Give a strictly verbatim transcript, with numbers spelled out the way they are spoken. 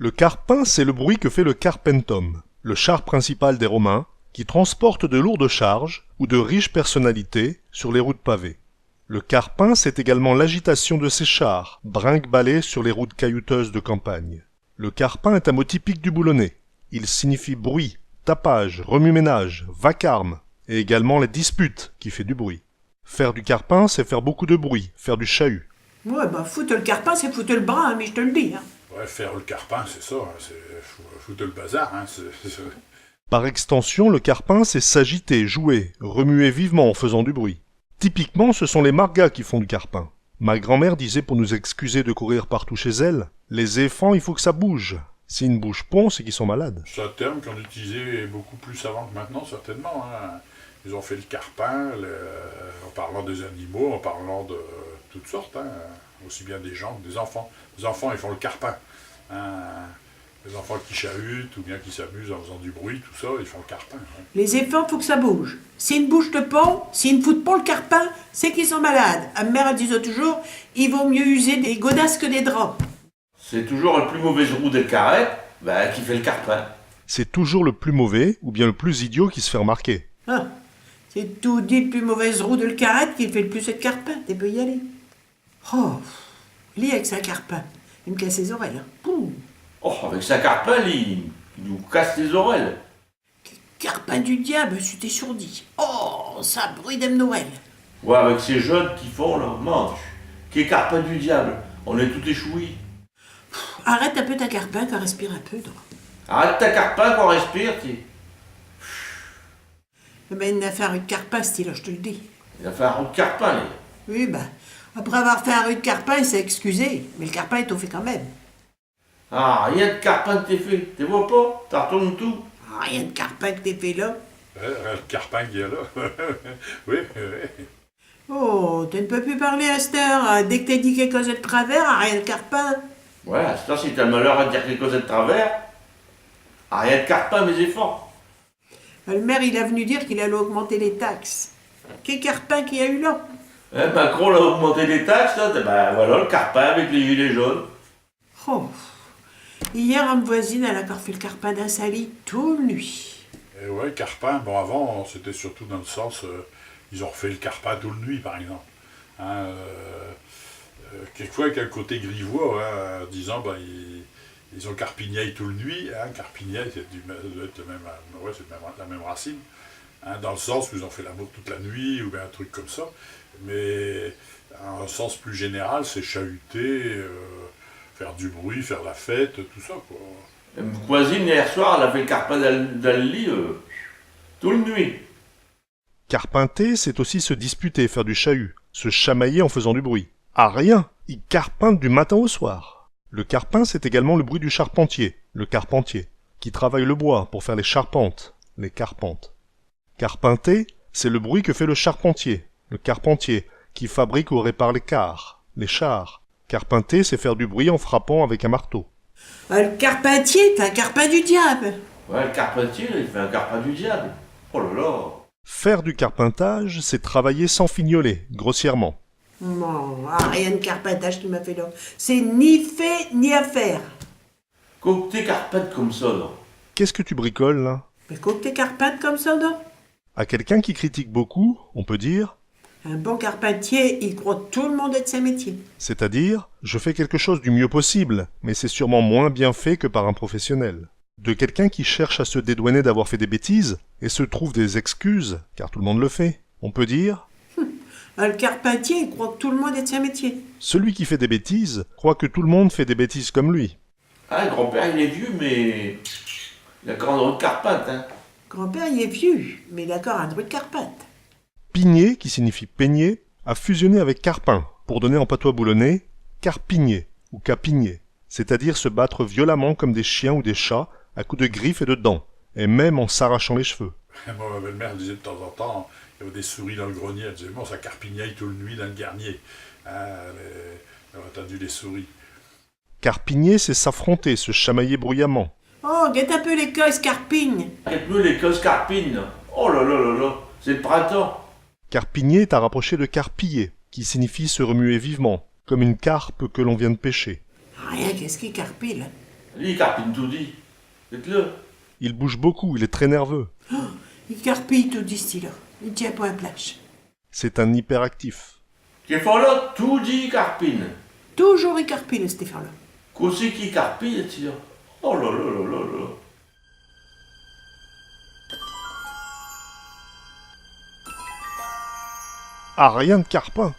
Le carpin, c'est le bruit que fait le carpentum, le char principal des Romains, qui transporte de lourdes charges ou de riches personnalités sur les routes pavées. Le carpin, c'est également l'agitation de ces chars, brinque-ballés sur les routes caillouteuses de campagne. Le carpin est un mot typique du Boulonnais. Il signifie bruit, tapage, remue-ménage, vacarme, et également la dispute qui fait du bruit. Faire du carpin, c'est faire beaucoup de bruit, faire du chahut. Ouais, bah, foutre le carpin, c'est foutre le brin, hein, mais je te le dis, hein. Ouais, faire le carpin, c'est ça, hein, c'est fou-, foutre le bazar, hein, c'est, c'est- Par extension, le carpin, c'est s'agiter, jouer, remuer vivement en faisant du bruit. Typiquement, ce sont les margas qui font du carpin. Ma grand-mère disait, pour nous excuser de courir partout chez elle : « Les éfants, i faut que cha bouge. S'i n' bouge pon, ch'est qu'i sont malades. » C'est un terme qu'on utilisait beaucoup plus avant que maintenant, certainement, hein. Ils ont fait le carpin, le, en parlant des animaux, en parlant de toutes sortes, hein, aussi bien des gens que des enfants. Les enfants, ils font le carpin, hein. Les enfants qui chahutent ou bien qui s'amusent en faisant du bruit, tout ça, ils font le carpin, hein. Les éfants, faut que cha bouge. S'i n' bougent pon, s'i n' foutent pon le carpin, ch'est qu'i sont malades. Em' mère, all' disot toujours : « I vaut mieux user des godasses que des draps. » C'est toujours el pus mauvaise roue del carette, ben, qui fait l'carpin. C'est toujours le plus mauvais ou bien le plus idiot qui se fait remarquer. Ah, ch'est toudis l'pus mauvaise roue del carette qui fait l'pus ed carpin, te peux y aller. Oh, li, avec sin carpin, i m' casse les orelles, hein. Pouh. Oh, avec sin carpin, li, i nous casse les orelles. Qué carpin du diable, j' sus étourdi. Oh, cha bruit dins m' orelle. Ouais, avec ces jeunes qui font leur manche. Qué carpin du diable, on est tout échouis. Pff, arrête un peu tin carpin, qu'on respire un peu, donc. Arrête tin carpin, qu'on respire, ti. Eh ben, il a fait un rude carpin, ch'ti-là, j' te l' dis. Il a fait un rude carpin, li. Oui, ben, après avoir fait un rude carpin, i s'est excusé, mais l' carpin est tout fait quand même. Ah, rien d' carpin que t'es fait, te vos pas, t'artournes tout. Ah, rien d' carpin que t'es fait là. Hein, rien d' carpin qu'il y a là. Oui, oui. Oh, te n' peux pus parler à ch't' heure, hein. Dès que te dis quéque cose ed travers, ah, rien d' carpin. Ouais, à ch't' heure, si t'as l' malheur à dire quéque cose ed travers, ah, rien d' carpin, mes éfants. El maire, il a v'nu dire qu'il allot augmenter les taxes. Qué carpin qu'il a eu là ? Hein, Macron, il a augmenté les taxes, là, ben voilà, l' carpin avec les gilets jaunes. Oh. Hier, em' voisine, all' a cor fait l' carpin dins sin lit tout l' nuit. Eh ouais, carpin, bon, avant, c'était surtout dans le sens, euh, ils ont refait le carpin tout l' nuit, par exemple. Hein, euh, euh, quelquefois, avec un côté grivois, hein, en disant, ben, ils, ils ont carpigné tout l' nuit, hein, carpigné, c'est du, ça doit être le même, euh, ouais, c'est le même, la même racine, hein, dans le sens où ils ont fait l'amour toute la nuit, ou bien un truc comme ça. Mais un sens plus général, c'est chahuter, euh, faire du bruit, faire la fête, tout ça, quoi. Em' voisine, hier soir, all' a fait l' carpin dins l', dins l' lit, euh, tout l' nuit. Carpinter, c'est aussi se disputer, faire du chahut, se chamailler en faisant du bruit. Ah, rien, i carpinte du matin au soir. Le carpin, c'est également le bruit du charpentier, le carpentier, qui travaille le bois pour faire les charpentes, les carpentes. Carpinter, c'est le bruit que fait le charpentier, le carpentier, qui fabrique ou répare les cars, les chars. Carpinter, c'est faire du bruit en frappant avec un marteau. Euh, l' carpintier, i fait un carpin du diable. Ouais, l' carpintier, là, i fait un carpin du diable. Oh là là. Faire du carpintage, c'est travailler sans fignoler, grossièrement. Non, ah, rien d' carpintage qu'i m'a fait là. Ch'est ni fait, ni à faire. Quo qu' te carpintes comme cha, là ? Qu'est-ce que tu bricoles, là ? Mais quo qu' te carpintes comme cha, là ? À quelqu'un qui critique beaucoup, on peut dire : Un bon carpintier, i croit tout l' monde ed sin métier. C'est-à-dire, je fais quelque chose du mieux possible, mais c'est sûrement moins bien fait que par un professionnel. De quelqu'un qui cherche à se dédouaner d'avoir fait des bêtises et se trouve des excuses, car tout le monde le fait, on peut dire : Ah, l' carpintier, i croit tout l' monde ed sin métier. Celui qui fait des bêtises croit que tout le monde fait des bêtises comme lui. Ah, grand-père, il est vieux, mais il a cor un drôle d' carpinte, hein. Grand-père, il est vieux, mais il a cor un drôle d' carpinte. Pigner, qui signifie peigner, a fusionné avec carpin, pour donner en patois boulonnais, carpigner ou capigner, c'est-à-dire se battre violemment comme des chiens ou des chats, à coups de griffes et de dents, et même en s'arrachant les cheveux. Moi, ma belle-mère disait de temps en temps, il y avait des souris dans le grenier, elle disait, bon, ça carpignait tout le nuit dans le guernier. Hein, elle, elle a entendu les souris. Carpigner, c'est s'affronter, se chamailler bruyamment. Oh, guette un peu les coses carpignent. Guette-me les coses carpignent. Oh là là là là, c'est le printemps. Carpigner est à rapprocher de carpiller, qui signifie se remuer vivement, comme une carpe que l'on vient de pêcher. Rien, qu'est-ce qui carpille ? Li, i carpine toudis. Vite-le. Il bouge beaucoup, il est très nerveux. I carpille toudis, ch'ti-là. I tient pas in plache. C'est un hyperactif. Qu'est-ce qu'il fait là ? Toudis i carpine. Toujours i carpille, ch'ti-là. Qu'est-ce qu'i carpille, ch'ti-là ? Oh là là là là là. Ah, rien de carpin.